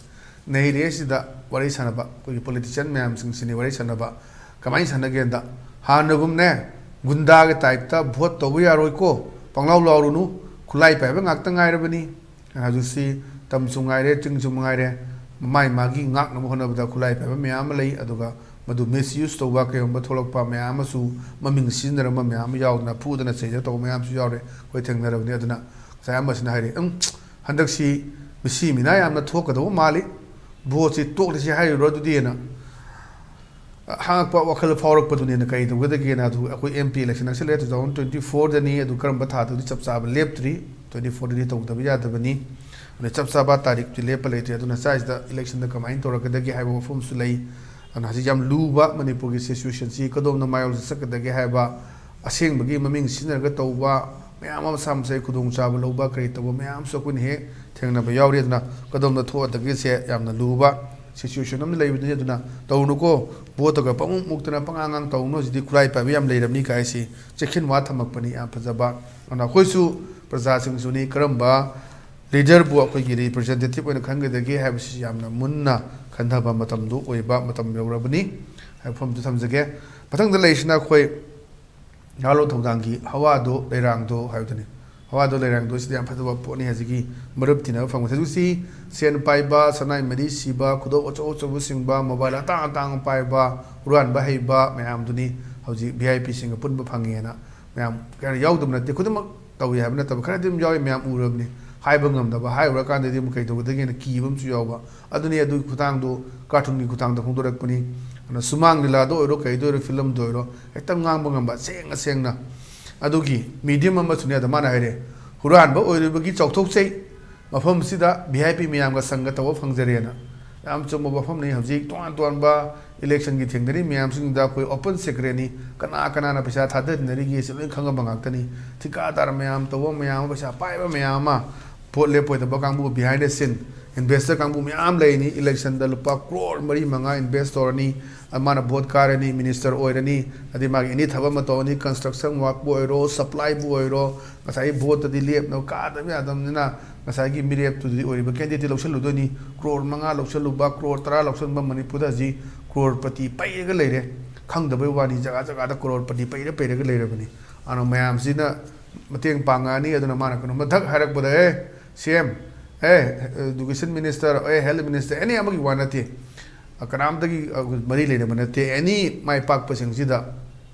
ꯅꯩꯔꯦ ꯁꯤꯗ ꯋꯥꯔꯤ ꯁꯥꯟꯅꯕ, ꯑꯩꯈꯣꯏꯒꯤ politician ꯃꯌꯥꯝꯁꯤꯡꯁꯤꯅꯤ ꯋꯥꯔꯤ ꯁꯥꯟꯅꯕ꯫ ꯀꯃꯥꯏꯅ ꯁꯥꯟꯅꯒꯦꯗ, ꯍꯥꯟꯅꯒꯨꯝꯅꯦ ꯒꯨꯟꯗꯥꯒꯤ type ꯇ vote ꯇꯧꯕ ꯌꯥꯔꯣꯏꯀꯣ, ꯄꯪꯂꯥꯎ ꯂꯥꯎꯔꯨꯅꯨ, ꯈꯨꯠꯂꯥꯏ ꯄꯥꯏꯕ ꯉꯥꯛꯇ ꯉꯥꯏꯔꯕꯅꯤ꯫ ꯍꯧꯖꯤꯛꯁꯤ ꯇꯝꯁꯨ ꯉꯥꯏꯔꯦ, ꯆꯤꯡꯁꯨ ꯉꯥꯏꯔꯦ, ꯃꯥꯏ ꯃꯥꯒꯤ ꯉꯥꯛꯅꯕ ꯍꯣꯠꯅꯕꯗ ꯈꯨꯠꯂꯥꯏ ꯄꯥꯏꯕ ꯃꯌꯥꯝ ꯑꯃ ꯂꯩ꯫ ꯑꯗꯨꯒ ꯃꯗꯨ misuse ꯇꯧꯕ, ꯀꯩꯒꯨꯝꯕ ꯊꯣꯛꯂꯛꯄ ꯃꯌꯥꯝ ꯑꯃꯁꯨ, ꯃꯃꯤꯡ ꯁꯤꯖꯤꯟꯅꯔꯝꯕ ꯃꯌꯥꯝ ꯑꯃ ꯌꯥꯎꯗꯅ, ꯐꯨꯗꯅ ꯆꯩꯗꯅ ꯇꯧꯕ ꯃꯌꯥꯝꯁꯨ ꯌꯥꯎꯔꯦ꯫ ꯑꯩꯈꯣꯏ ꯊꯦꯡꯅꯔꯕꯅꯤ꯫ ꯑꯗꯨꯅ ꯉꯁꯥꯏ ꯑꯃꯁꯤꯅ ꯍꯥꯏꯔꯦ, "ꯎꯝ, ꯍꯟꯗꯛꯁꯤ ꯃꯤꯁꯤ ꯃꯤꯅꯥ ꯌꯥꯝꯅ ꯊꯣꯛꯀꯗꯧꯕ ꯃꯥꯜꯂꯤ, vote ꯁꯤ ꯇꯣꯛꯂꯁꯤ ꯍꯥꯏꯔꯤꯕ꯭ꯔꯣ ꯑꯗꯨꯗꯤꯅ?" ꯍꯪꯉꯛꯄ ꯋꯥꯈꯜ ꯐꯥꯎꯔꯛꯄꯗꯨꯅꯦꯅ꯫ ꯀꯔꯤ ꯇꯧꯒꯗꯒꯦꯅ, ꯑꯗꯨ ꯑꯩꯈꯣꯏ M P election ꯅꯛꯁꯤꯜꯂꯛꯑꯦ, two thousand twenty four ꯗꯅꯤ꯫ ꯑꯗꯨ ꯀꯔꯝꯕ ꯊꯥꯗꯨꯗꯤ ꯆꯞ ꯆꯥꯕ ꯂꯦꯞꯇ꯭ꯔꯤ꯫ Twenty four ꯗꯗꯤ ꯇꯧꯗꯕ ꯌꯥꯗꯕꯅꯤ꯫ ꯑꯗꯩ ꯆꯞ ꯆꯥꯕ ꯇꯥꯔꯤꯛꯇꯤ ꯂꯦꯞꯄ ꯂꯩꯇ꯭ꯔꯤ꯫ ꯑꯗꯨꯅ ꯁ꯭ꯋꯥꯏꯁꯤꯗ election ꯗ ꯀꯃꯥꯏꯅ ꯇꯧꯔꯛꯀꯗꯒꯦ ꯍꯥꯏꯕ ꯋꯥꯐꯝꯁꯨ ꯂꯩ꯫ ꯑꯗꯨꯅ ꯍꯧꯖꯤꯛ ꯌꯥꯝ ꯂꯨꯕ ꯃꯅꯤꯄꯨꯔꯒꯤ situation ꯁꯤ ꯀꯗꯣꯝꯗ ꯃꯥꯌꯣꯛꯇ ꯆꯠꯀꯗꯒꯦ ꯍꯥꯏꯕ, ꯑꯁꯦꯡꯕꯒꯤ ꯃꯃꯤꯡ ꯁꯤꯖꯤꯟꯅꯔꯒ ꯇꯧꯕ ꯃꯌꯥꯝ ꯑꯃ, ꯃꯁꯥ ꯃꯁꯥꯒꯤ ꯈꯨꯗꯣꯡꯆꯥꯕ ꯂꯧꯕ, ꯀꯔꯤ ꯇꯧꯕ ꯃꯌꯥꯝꯁꯨ ꯑꯩꯈꯣꯏꯅ ꯍꯦꯛ ꯊꯦꯡꯅꯕ ꯌꯥꯎꯔꯤ꯫ ꯑꯗꯨꯅ ꯀꯗꯣꯝꯗ ꯊꯣꯛꯀꯗꯒꯦꯁꯦ ꯌꯥꯝꯅ ꯂꯨꯕ situation ꯑꯃꯗꯤ ꯂꯩꯕꯅꯤ꯫ ꯑꯗꯨꯅ ꯇꯧꯅꯨꯀꯣ, vote ꯇꯒ ꯄꯪꯃꯨꯛ ꯃꯨꯛꯇꯅ ꯄꯉꯥꯡ ꯉꯥꯡ ꯇꯧꯅꯨ꯫ ꯍꯧꯖꯤꯛꯇꯤ ꯈꯨꯠꯂꯥꯏ ꯄꯥꯏꯕ ꯌꯥꯝ ꯂꯩꯔꯕꯅꯤ ꯀꯥꯏꯁꯤ ꯆꯦꯛꯁꯤꯟ ꯋꯥ ꯊꯝꯃꯛꯄꯅꯤ꯫ ꯌꯥꯝ ꯐꯖꯕ꯫ ꯑꯗꯨꯅ ꯑꯩꯈꯣꯏꯁꯨ ꯄ꯭ꯔꯖꯥꯁꯤꯡꯁꯨꯅꯤ, ꯀꯔꯝꯕ leader ꯕꯨ ꯑꯩꯈꯣꯏꯒꯤ representative ꯑꯣꯏꯅ ꯈꯟꯒꯗꯒꯦ ꯍꯥꯏꯕꯁꯤ ꯌꯥꯝꯅ ꯃꯨꯟꯅ ꯈꯟꯊꯕ ꯃꯇꯝꯗꯨ ꯑꯣꯏꯕ, ꯃꯇꯝ ꯌꯧꯔꯕꯅꯤ ꯍꯥꯏꯕ ꯋꯥꯐꯝꯗꯨ ꯊꯝꯖꯒꯦ꯫ ꯃꯊꯪꯗ ꯂꯩꯔꯤꯁꯤꯅ ꯑꯩꯈꯣꯏ ꯅꯍꯥꯔꯣꯜ ꯊꯧꯗꯥꯡꯒꯤ ꯍꯋꯥꯗꯣ ꯂꯩꯔꯥꯡꯗꯣ ꯍꯥꯏꯕꯗꯨꯅꯤ꯫ ꯍꯋꯥꯗꯣ ꯂꯩꯔꯥꯡꯗꯣ ꯁꯤꯗꯤ ꯌꯥꯝ ꯐꯖꯕ ꯄꯣꯠꯅꯤ꯫ ꯍꯧꯖꯤꯛꯀꯤ ꯃꯔꯨꯞ ꯇꯤꯟꯅꯕ ꯐꯪꯕꯁꯦ, ꯍꯧꯖꯤꯛꯁꯤ ꯁꯦꯟ ꯄꯥꯏꯕ, ꯁꯅꯥꯏ ꯃꯔꯤ ꯁꯤꯕ, ꯈꯨꯗꯣꯞ ꯑꯆꯧ ꯑꯆꯧꯕ ꯁꯤꯡꯕ, ꯃꯣꯕꯥꯏꯜ ꯑꯇꯥꯡ ꯑꯇꯥꯡꯕ ꯄꯥꯏꯕ, ꯍꯨꯔꯥꯟꯕ ꯍꯩꯕ ꯃꯌꯥꯝꯗꯨꯅꯤ ꯍꯧꯖꯤꯛ ꯚꯤ ꯑꯥꯏ ꯄꯤꯁꯤꯡꯒ ꯄꯨꯟꯕ ꯐꯪꯉꯦꯅ꯫ ꯃꯌꯥꯝ ꯀꯩꯅꯣ ꯌꯥꯎꯗꯕ ꯅꯠꯇꯦ, ꯈꯨꯗꯤꯡꯃꯛ ꯇꯧꯏ ꯍꯥꯏꯕ ꯅꯠꯇꯕ, ꯈꯔꯗꯤ ꯑꯗꯨꯝ ꯌꯥꯎꯏ꯫ ꯃꯌꯥꯝ ꯎꯔꯕꯅꯤ, ꯍꯥꯏꯕ ꯉꯝꯗꯕ, ꯍꯥꯏꯔꯨꯔꯀꯥꯟꯗꯗꯤ ꯑꯃꯨꯛ ꯀꯩꯗꯧꯒꯗꯒꯦꯅ ꯀꯤꯕ ꯑꯃꯁꯨ ꯌꯥꯎꯕ꯫ ꯑꯗꯨꯅꯤ, ꯑꯗꯨꯒꯤ ꯈꯨꯊꯥꯡꯗꯣ ꯀꯥꯔꯇꯨꯟꯒꯤ ꯈꯨꯊꯥꯡꯗ ꯐꯣꯡꯗꯣꯔꯛꯄꯅꯤ꯫ ꯑꯗꯨꯅ ꯁꯨꯃꯥꯡ ꯂꯤꯂꯥꯗ ꯑꯣꯏꯔꯣ, ꯀꯩꯗ ꯑꯣꯏꯔꯣ, ꯐꯤꯂꯝꯗ ꯑꯣꯏꯔꯣ, ꯍꯦꯛꯇ ꯉꯥꯡꯕ ꯉꯝꯕ, ꯑꯁꯦꯡ ꯑꯁꯦꯡꯅ꯫ ꯑꯗꯨꯒꯤ ꯃꯤꯗꯤꯌꯝ ꯑꯃꯁꯨꯅꯦ꯫ ꯑꯗ ꯃꯥꯅ ꯍꯥꯏꯔꯦ, "ꯍꯨꯔꯥꯟꯕ ꯑꯣꯏꯔꯨꯕꯒꯤ ꯆꯥꯎꯊꯣꯛꯆꯩ, ꯃꯐꯝꯁꯤꯗ ꯚꯤ ꯑꯥꯏ ꯄꯤ ꯃꯌꯥꯝꯒ ꯁꯪꯒ ꯇꯧꯕ ꯐꯪꯖꯔꯦꯅ"꯫ ꯌꯥꯝ ꯆꯨꯝꯕ ꯋꯥꯐꯝꯅꯤ꯫ ꯍꯧꯖꯤꯛ ꯇꯣꯉꯥꯟ ꯇꯣꯉꯥꯟꯕ ꯏꯂꯦꯛꯁꯟꯒꯤ ꯊꯦꯡꯅꯔꯤ ꯃꯌꯥꯝꯁꯤꯡꯗ ꯑꯩꯈꯣꯏ ꯑꯣꯄꯟ ꯁꯦꯀ꯭ꯔꯦꯠꯅꯤ꯫ ꯀꯅꯥ ꯀꯅꯥꯅ ꯄꯩꯁꯥ ꯊꯥꯗꯅꯔꯤꯒꯦ ꯁꯤ ꯂꯣꯏ ꯈꯪꯉꯕ ꯉꯥꯛꯇꯅꯤ꯫ ꯊꯤꯀꯥꯗꯥꯔ ꯃꯌꯥꯝ, ꯇꯧꯕ ꯃꯌꯥꯝ ꯑꯃ, ꯄꯩꯁꯥ ꯄꯥꯏꯕ ꯃꯌꯥꯝ ꯑꯃ, ꯚꯣꯠ ꯂꯦꯞꯄꯣꯏꯗꯕ ꯀꯥꯡꯕꯨ, behind the scene investor ꯀꯥꯡꯕꯨ ꯃꯌꯥꯝ ꯂꯩꯅꯤ꯫ ꯏꯂꯦꯛꯁꯟꯗ ꯂꯨꯄꯥ ꯀ꯭ꯔꯣꯔ ꯃꯔꯤ ꯃꯉꯥ ꯏꯟꯚꯦꯁ ꯇꯧꯔꯅꯤ, ꯑ, ꯃꯥꯅ ꯚꯣꯠ ꯀꯥꯔꯅꯤ, ꯃꯤꯅꯤꯁꯇꯔ ꯑꯣꯏꯔꯅꯤ, ꯑꯗꯩ ꯃꯥꯒꯤ ꯑꯦꯅꯤ ꯊꯕꯛ ꯑꯃ ꯇꯧꯔꯅꯤ, ꯀꯟꯁꯇ꯭ꯔꯛꯁꯟ ꯋꯥꯛꯄꯨ ꯑꯣꯏꯔꯣ, ꯁꯄ꯭ꯂꯥꯏꯕꯨ ꯑꯣꯏꯔꯣ, ꯉꯁꯥꯏꯒꯤ ꯚꯣꯠꯇꯗꯤ ꯂꯦꯞꯅꯕ ꯀꯥꯗꯕ ꯌꯥꯗꯕꯅꯤꯅ ꯉꯁꯥꯏꯒꯤ ꯃꯤꯔꯦꯞꯇꯨꯗꯤ ꯑꯣꯏꯔꯤꯕ ꯀꯦꯟꯗꯤꯗꯦꯠꯇꯤ ꯂꯧꯁꯤꯜꯂꯨꯗꯣꯏꯅꯤ꯫ ꯀ꯭ꯔꯣꯔ ꯃꯉꯥ ꯂꯧꯁꯤꯜꯂꯨꯕ, ꯀ꯭ꯔꯣꯔ ꯇꯔꯥ ꯂꯧꯁꯤꯟꯕ ꯃꯅꯤꯄꯨꯔꯗ ꯍꯧꯖꯤꯛ ꯀ꯭ꯔꯣꯔꯄꯇꯤ ꯄꯩꯔꯒ ꯂꯩꯔꯦ꯫ ꯈꯪꯗꯕꯩ ꯋꯥꯅꯤ, ꯖꯒꯥ ꯖꯒꯥꯗ ꯀ꯭ꯔꯣꯔꯄꯇꯤ ꯄꯩꯔ ꯄꯩꯔꯒ ꯂꯩꯔꯕꯅꯤ꯫ ꯑꯗꯨꯅ ꯃꯌꯥꯝꯁꯤꯅ ꯃꯇꯦꯡ ꯄꯥꯡꯉꯛꯑꯅꯤ꯫ ꯑꯗꯨꯅ ꯃꯥꯅ ꯀꯩꯅꯣꯝꯃ ꯊꯛ ꯍꯥꯏꯔꯛꯄꯗ, "ꯑꯦ, ꯁꯤ ꯑꯦꯝ, ꯑꯦ, education minister, ꯑꯦ, health minister, ꯑꯦꯅꯤ ꯑꯃꯒꯤ ꯋꯥ ꯅꯠꯇꯦ, ꯀꯅꯥꯝꯇꯒꯤ, ꯑ, ꯃꯔꯤ ꯂꯩꯅꯕ ꯅꯠꯇꯦ꯫ ꯑꯦꯅꯤ ꯃꯥꯏ ꯄꯥꯛꯄꯁꯤꯡꯁꯤꯗ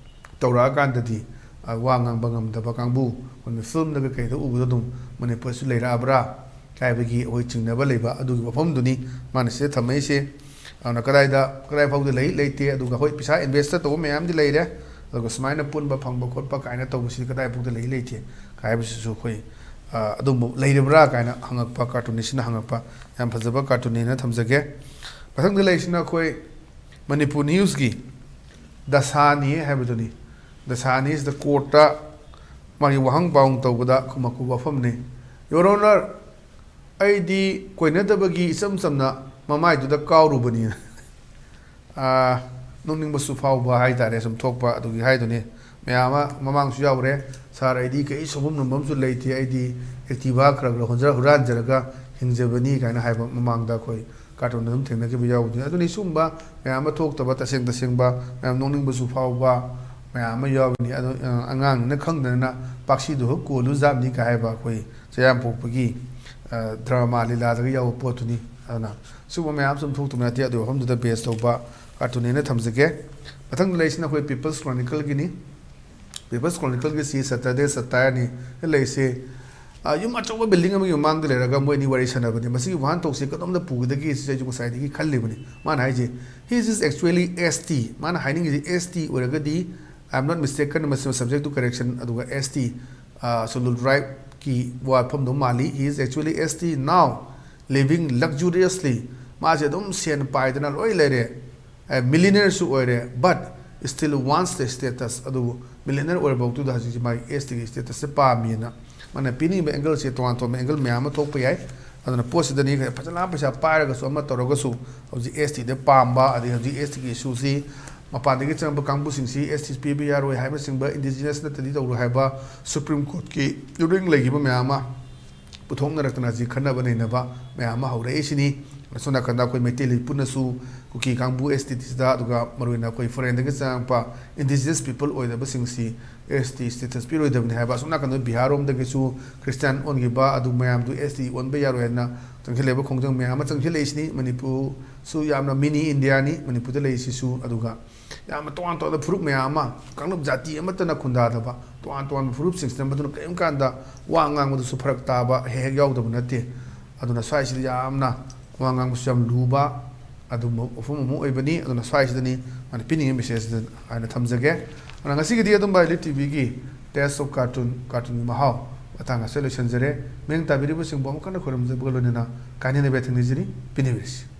ꯇꯧꯔꯛꯑꯀꯥꯟꯗꯗꯤ, ꯑ, ꯋꯥ ꯉꯥꯡꯕ ꯉꯝꯗꯕ ꯀꯥꯡꯕꯨ, ꯑꯩꯈꯣꯏꯅ ꯐꯤꯂꯝꯗꯒ ꯀꯩꯗ ꯎꯕꯗ ꯑꯗꯨꯝ ꯃꯅꯤꯄꯨꯔꯁꯨ ꯂꯩꯔꯛꯑꯕ꯭ꯔꯥ ꯍꯥꯏꯕꯒꯤ ꯑꯩꯈꯣꯏ ꯆꯤꯡꯅꯕ ꯂꯩꯕ ꯑꯗꯨꯒꯤ ꯋꯥꯐꯝꯗꯨꯅꯤ ꯃꯥꯅ ꯁꯤꯗ ꯊꯝꯃꯛꯏꯁꯦ꯫ ꯑꯗꯨꯅ ꯀꯗꯥꯏꯗ, ꯀꯗꯥꯏ ꯐꯥꯎꯗ ꯂꯩ, ꯂꯩꯇꯦ, ꯑꯗꯨꯒ ꯍꯣꯏ, ꯄꯩꯁꯥ ꯏꯟꯚꯦꯁꯇꯔ ꯇꯧꯕ ꯃꯌꯥꯝꯗꯤ ꯂꯩꯔꯦ, ꯑꯗꯨꯒ ꯁꯨꯃꯥꯏꯅ ꯄꯨꯟꯕ ꯐꯪꯕ ꯈꯣꯠꯄ ꯀꯥꯏꯅ ꯇꯧꯕꯁꯤ ꯀꯗꯥꯏ ꯐꯥꯎꯗ ꯂꯩ, ꯂꯩꯇꯦ ꯍꯥꯏꯕꯁꯤꯁꯨ ꯑꯩꯈꯣꯏ, ꯑ, ꯑꯗꯨꯝꯕ ꯂꯩꯔꯤꯕ꯭ꯔꯥ ꯀꯥꯏꯅ ꯍꯪꯉꯛꯄ, ꯀꯥꯔꯇꯨꯟꯅꯤꯁꯅ ꯍꯪꯉꯛꯄ, ꯌꯥꯝ ꯐꯖꯕ ꯀꯥꯔꯇꯨꯟꯅꯤꯅ ꯊꯝꯖꯒꯦ꯫ ꯃꯊꯪꯗ ꯂꯩꯔꯤꯁꯤꯅ ꯑꯩꯈꯣꯏ ꯃꯅꯤꯄꯨꯔ ꯅ꯭ꯌꯨꯁꯀꯤ ꯗꯁꯥꯅꯤ ꯍꯥꯏꯕꯗꯨꯅꯤ꯫ ꯗꯁꯥꯅꯤꯁꯤꯗ ꯀꯣꯔꯠꯇ ꯃꯥꯒꯤ ꯋꯥꯍꯪ ꯄꯥꯎꯍꯪ ꯇꯧꯕꯗ ꯈꯨꯝꯃꯛꯄ ꯋꯥꯐꯝꯅꯤ꯫ "Your Honor, ꯑꯩꯗꯤ ꯀꯣꯏꯅꯗꯕꯒꯤ ꯏꯆꯝ ꯆꯝꯅ ꯃꯃꯥꯏꯗꯨꯗ ꯀꯥꯎꯔꯨꯕꯅꯤ"꯫ ꯑꯥ, ꯅꯣꯛꯅꯤꯡꯕꯁꯨ ꯐꯥꯎꯕ ꯍꯥꯏꯇꯥꯔꯦ, ꯁꯨꯝ ꯊꯣꯛꯄ ꯑꯗꯨꯒꯤ ꯍꯥꯏꯗꯨꯅꯤ꯫ ꯃꯌꯥꯝ ꯑꯃ ꯃꯃꯥꯡꯁꯨ ꯌꯥꯎꯔꯦ, "ꯁꯥꯔ, ꯑꯩꯗꯤ ꯀꯔꯤ ꯁꯣꯏꯐꯝ ꯅꯣꯝꯐꯝꯁꯨ ꯂꯩꯇꯦ, ꯑꯩꯗꯤ Activa ꯈꯔ ꯈꯔ ꯍꯣꯟꯖ-, ꯍꯨꯔꯥꯟꯖꯔꯒ ꯍꯤꯡꯖꯕꯅꯤ" ꯀꯥꯏꯅ ꯍꯥꯏꯕ ꯃꯃꯥꯡꯗ ꯑꯩꯈꯣꯏ ꯀꯥꯔꯇꯨꯟꯗ ꯑꯗꯨꯝ ꯊꯦꯡꯅꯈꯤꯕ ꯌꯥꯎꯕꯗꯨꯅꯤ꯫ ꯑꯗꯨꯅꯤ, ꯁꯤꯒꯨꯝꯕ ꯃꯌꯥꯝ ꯑꯃ ꯊꯣꯛꯇꯕ, ꯇꯁꯦꯡ ꯇꯁꯦꯡꯕ, ꯃꯌꯥꯝ ꯅꯣꯛꯅꯤꯡꯕꯁꯨ ꯐꯥꯎꯕ, ꯃꯌꯥꯝ ꯑꯃ ꯌꯥꯎꯔꯤꯅꯤ꯫ ꯑꯗꯣ ꯑꯉꯥꯡꯅ ꯈꯪꯗꯅ ꯄꯥꯛꯁꯤꯗꯨ ꯍꯦꯛ ꯀꯣꯜꯂꯨ ꯖꯥꯠꯅꯤ ꯀꯥꯏ ꯍꯥꯏꯕ ꯑꯩꯈꯣꯏ ꯆꯩꯔꯥꯡꯄꯣꯛꯄꯒꯤ ꯗ꯭ꯔꯃꯥ ꯂꯤꯂꯥꯗꯒ ꯌꯥꯎꯕ ꯄꯣꯠꯇꯨꯅꯤ꯫ ꯑꯗꯨꯅ ꯁꯤꯒꯨꯝꯕ ꯃꯌꯥꯝ ꯁꯨꯝ ꯊꯣꯛꯇꯨꯅ ꯅꯠꯇꯦ, ꯑꯗꯨ ꯃꯐꯝꯗꯨꯗ ꯕꯦꯁ ꯇꯧꯕ ꯀꯥꯔꯇꯨꯟꯅꯦꯅ ꯊꯝꯖꯒꯦ꯫ ꯃꯊꯪꯗ ꯂꯩꯔꯤꯁꯤꯅ ꯑꯩꯈꯣꯏ ꯄꯤꯄꯜꯁ ꯀ꯭ꯔꯣꯅꯤꯀꯜꯒꯤꯅꯤ꯫ ꯄꯤꯄꯜꯁ ꯀ꯭ꯔꯣꯅꯤꯀꯜꯒꯤꯁꯤ ꯁꯦꯇꯔꯗꯦ ꯁꯇꯥꯌꯔꯅꯤ ꯂꯩꯔꯤꯁꯦ꯫ ꯌꯨꯝ ꯑꯆꯧꯕ ꯕꯤꯜꯗꯤꯡ ꯑꯃꯒꯤ ꯃꯃꯥꯡꯗ ꯂꯩꯔꯒ ꯃꯣꯏ ꯑꯅꯤ ꯋꯥꯔꯤ ꯁꯥꯟꯅꯕꯅꯤ꯫ ꯃꯁꯤꯒꯤ ꯋꯥꯍꯟꯊꯣꯛꯁꯤ ꯀꯗꯣꯝꯗ ꯄꯨꯒꯗꯒꯦ ꯁꯤꯁꯦ ꯑꯩꯁꯨ ꯉꯁꯥꯏꯗꯒꯤ ꯈꯜꯂꯤꯕꯅꯤ꯫ ꯃꯥꯅ ꯍꯥꯏꯁꯦ, "He is actually S T"꯫ ꯃꯥꯅ ꯍꯥꯏꯅꯤꯡꯉꯤꯁꯦ, "S T ꯑꯣꯏꯔꯒꯗꯤ I am not mistaken, ꯃꯁꯤ subject to correction", ꯑꯗꯨꯒ "S T, ꯁꯣꯂꯨꯜ ꯔꯥꯏꯠꯀꯤ ꯋꯥꯐꯝꯗꯣ ꯃꯥꯜꯂꯤ꯫ He is actually S T now, living luxuriously"꯫ ꯃꯥꯁꯦ ꯑꯗꯨꯝ ꯁꯦꯟ ꯄꯥꯏꯗꯅ ꯂꯣꯏ ꯂꯩꯔꯦ꯫ ꯃꯤꯂꯤꯅꯔꯁꯨ ꯑꯣꯏꯔꯦ, but still wants the status꯫ ꯑꯗꯨꯕꯨ ꯃꯤꯂꯤꯅꯔ ꯑꯣꯏꯔꯐꯥꯎꯗꯨꯗ ꯍꯧꯖꯤꯛꯁꯤ ꯃꯥꯒꯤ ꯑꯦꯁ ꯇꯤꯒꯤ ꯁ꯭ꯇꯦꯇꯁꯁꯦ ꯄꯥꯝꯃꯤꯅ ꯃꯥꯅ ꯄꯤꯅꯤꯡꯉꯤꯕ ꯑꯦꯡꯒꯜꯁꯦ ꯇꯣꯉꯥꯟ ꯇꯣꯉꯥꯟꯕ ꯑꯦꯡꯒꯜ ꯃꯌꯥꯝ ꯑꯃ ꯊꯣꯛꯄ ꯌꯥꯏ꯫ ꯑꯗꯨꯅ ꯄꯣꯠꯁꯤꯗꯅꯤ ꯐꯖꯅ ꯄꯩꯁꯥ ꯄꯥꯏꯔꯒꯁꯨ ꯑꯃ ꯇꯧꯔꯒꯁꯨ ꯍꯧꯖꯤꯛ ꯑꯦꯁ ꯇꯤꯗ ꯄꯥꯝꯕ, ꯑꯗꯩ ꯍꯧꯖꯤꯛ ꯑꯦꯁ ꯇꯤꯒꯤ ꯏꯁꯨꯁꯤ ꯃꯄꯥꯟꯗꯒꯤ ꯆꯪꯕ ꯀꯥꯡꯕꯨꯁꯤꯡꯁꯤ ꯑꯦꯁ ꯇꯤ ꯄꯤꯕ ꯌꯥꯔꯣꯏ ꯍꯥꯏꯕꯅꯆꯤꯡꯕ, ꯏꯟꯗꯤꯖꯤꯅꯁ ꯅꯠꯇꯗꯤ ꯇꯧꯔꯣꯏ ꯍꯥꯏꯕ ꯁꯨꯄ꯭ꯔꯤꯝ ꯀꯣꯔꯠꯀꯤ ꯔꯨꯂꯤꯡ ꯂꯩꯈꯤꯕ ꯃꯌꯥꯝ ꯑꯃ ꯄꯨꯊꯣꯛꯅꯔꯛꯇꯅ ꯍꯧꯖꯤꯛ ꯈꯟꯅꯕ ꯅꯩꯅꯕ ꯃꯌꯥꯝ ꯑꯃ ꯍꯧꯔꯛꯏꯁꯤꯅꯤ꯫ ꯑꯁꯣꯝ ꯅꯥꯀꯟꯗ ꯑꯩꯈꯣꯏ ꯃꯩꯇꯩ ꯂꯩꯄꯨꯅꯁꯨ ꯀꯨꯀꯤ ꯀꯥꯡꯕꯨ ꯑꯦꯁ ꯇꯤꯁꯤꯗ, ꯑꯗꯨꯒ ꯃꯔꯨꯑꯣꯏꯅ ꯑꯩꯈꯣꯏ ꯐꯣꯔꯦꯟꯗꯒꯤ ꯆꯪꯉꯛꯄ ꯏꯟꯗꯤꯖꯤꯅꯁ ꯄꯤꯄꯜ ꯑꯣꯏꯗꯕꯁꯤꯡꯁꯤ ꯑꯦꯁ ꯇꯤ ꯁ꯭ꯇꯦꯇꯁ ꯄꯤꯔꯣꯏꯗꯕꯅꯤ ꯍꯥꯏꯕ꯫ ꯑꯁꯣꯝ ꯅꯥꯀꯟꯗ ꯕꯤꯍꯥꯔ ꯔꯣꯝꯗꯒꯤꯁꯨ ꯈ꯭ꯔꯤꯁꯇꯤꯌꯥꯟ ꯑꯣꯟꯈꯤꯕ ꯑꯗꯨ ꯃꯌꯥꯝꯗꯨ ꯑꯦꯁ ꯇꯤ ꯑꯣꯟꯕ ꯌꯥꯔꯣꯏ ꯍꯥꯏꯅ ꯆꯪꯁꯤꯜꯂꯛꯏꯕ ꯈꯣꯡꯖꯪ ꯃꯌꯥꯝ ꯑꯃ ꯆꯪꯁꯤꯜꯂꯛꯏꯁꯤꯅꯤ꯫ ꯃꯅꯤꯄꯨꯔꯁꯨ ꯌꯥꯝꯅ ꯃꯤꯅꯤ ꯏꯟꯗꯤꯌꯥꯅꯤ, ꯃꯅꯤꯄꯨꯔꯗ ꯂꯩꯔꯤꯁꯤꯁꯨ꯫ ꯑꯗꯨꯒ ꯌꯥꯝꯅ ꯇꯣꯉꯥꯟ ꯇꯣꯉꯥꯟꯕ ꯐꯨꯔꯨꯞ ꯃꯌꯥꯝ ꯑꯃ, ꯀꯥꯡꯂꯨꯞ ꯖꯥꯇꯤ ꯑꯃꯠꯇꯅ ꯈꯨꯟꯗꯥꯗꯕ ꯇꯣꯉꯥꯟ ꯇꯣꯉꯥꯟꯕ ꯐꯨꯔꯨꯞꯁꯤꯡꯁꯤꯅ ꯃꯗꯨꯅ ꯀꯔꯤꯒꯨꯝꯕ ꯀꯥꯟꯗ ꯋꯥ ꯉꯥꯡꯕꯗꯁꯨ ꯐꯔꯛ ꯇꯥꯕ ꯍꯦꯛ ꯍꯦꯛ ꯌꯥꯎꯗꯕ ꯅꯠꯇꯦ꯫ ꯑꯗꯨꯅ ꯁ꯭ꯋꯥꯏꯁꯤꯗ ꯌꯥꯝꯅ ꯋꯥ ꯉꯥꯡꯕꯁꯨ ꯌꯥꯝ ꯂꯨꯕ ꯑꯗꯨꯝꯕ ꯋꯥꯐꯝ ꯑꯃ ꯑꯣꯏꯕꯅꯤ꯫ ꯑꯗꯨꯅ ꯁ꯭ꯋꯥꯏꯁꯤꯗꯅꯤ ꯃꯥꯅ ꯄꯤꯅꯤꯡꯉꯤ ꯃꯦꯁꯦꯖꯁꯤꯗ ꯍꯥꯏꯅ ꯊꯝꯖꯒꯦ꯫ ꯑꯗꯨꯅ ꯉꯁꯤꯒꯤꯗꯤ ꯑꯗꯨꯝ ꯕꯥꯏꯂꯤ ꯇꯤꯚꯤꯒꯤ Taste of Cartoon, ꯀꯥꯔꯇꯨꯟꯒꯤ ꯃꯍꯥꯎ ꯃꯇꯥꯡ ꯑꯁꯤꯗ ꯂꯣꯏꯁꯤꯟꯖꯔꯦ꯫ ꯃꯤꯠꯌꯦꯡ ꯇꯥꯕꯤꯔꯤꯕꯁꯤꯡꯕꯨ ꯑꯃꯨꯛ ꯍꯟꯅ ꯈꯣꯏꯔꯝꯖꯕꯒ ꯂꯣꯏꯅꯅ ꯀꯥꯏꯅꯅꯕ ꯊꯦꯡꯅꯖꯔꯤ꯫ ꯄꯤꯅꯕꯤꯔꯁꯤ꯫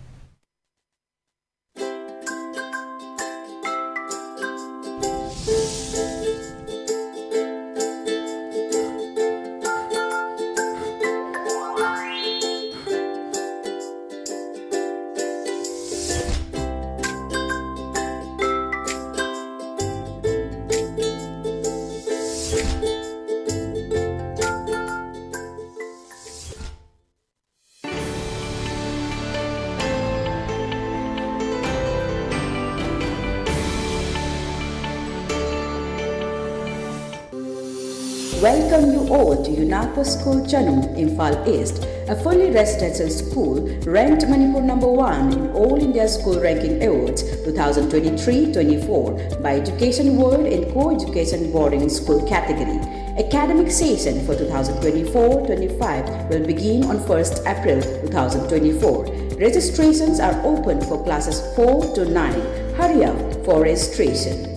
Welcome you all to UNACO School Chanung, Imphal East, a fully residential school ranked Manipur number one in All India School Ranking Awards two thousand twenty-three twenty-four by Education World in co-education boarding school category. Academic session for twenty twenty-four twenty-five will begin on first April two thousand twenty-four. Registrations are open for classes four to nine. Hurry up for registration.